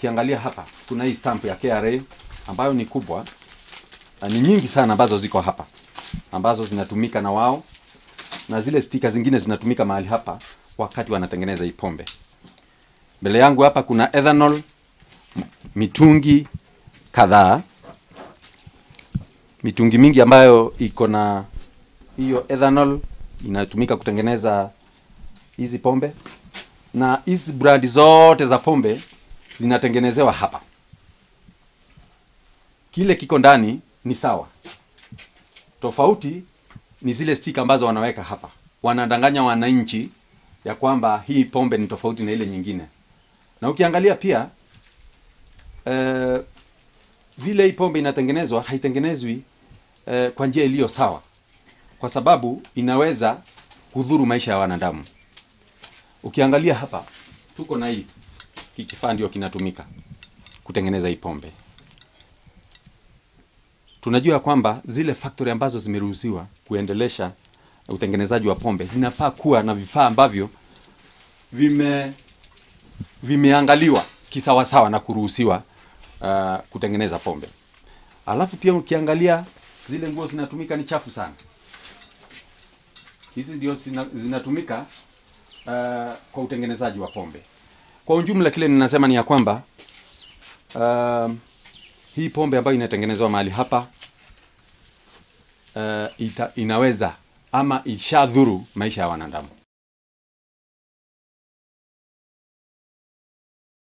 Ukiangalia hapa kuna hii stamp ya KRA ambayo ni kubwa, ni nyingi sana ambazo ziko hapa ambazo zinatumika na wao, na zile stika zingine zinatumika mahali hapa wakati wanatengeneza hii pombe. Mbele yangu hapa kuna ethanol, mitungi kadhaa, mitungi mingi ambayo iko na hiyo ethanol inatumika kutengeneza hizi pombe, na hizi brand zote za pombe zinatengenezewa hapa. Kile kiko ndani ni sawa, tofauti ni zile stika ambazo wanaweka hapa. Wanadanganya wananchi ya kwamba hii pombe ni tofauti na ile nyingine. Na ukiangalia pia vile hii pombe inatengenezwa, haitengenezwi kwa njia iliyo sawa, kwa sababu inaweza kudhuru maisha ya wanadamu. Ukiangalia hapa tuko na hii kifaa ndio kinatumika kutengeneza hii pombe. Tunajua kwamba zile factory ambazo zimeruhusiwa kuendelesha utengenezaji wa pombe zinafaa kuwa na vifaa ambavyo vimeangaliwa kisawasawa na kuruhusiwa kutengeneza pombe. Alafu pia ukiangalia zile nguo zinatumika ni chafu sana. Hizi ndio zinatumika kwa utengenezaji wa pombe. Kwa ujumla kile ninasema ni ya kwamba hii pombe ambayo inatengenezwa mahali hapa inaweza ama ishadhuru maisha ya wanadamu.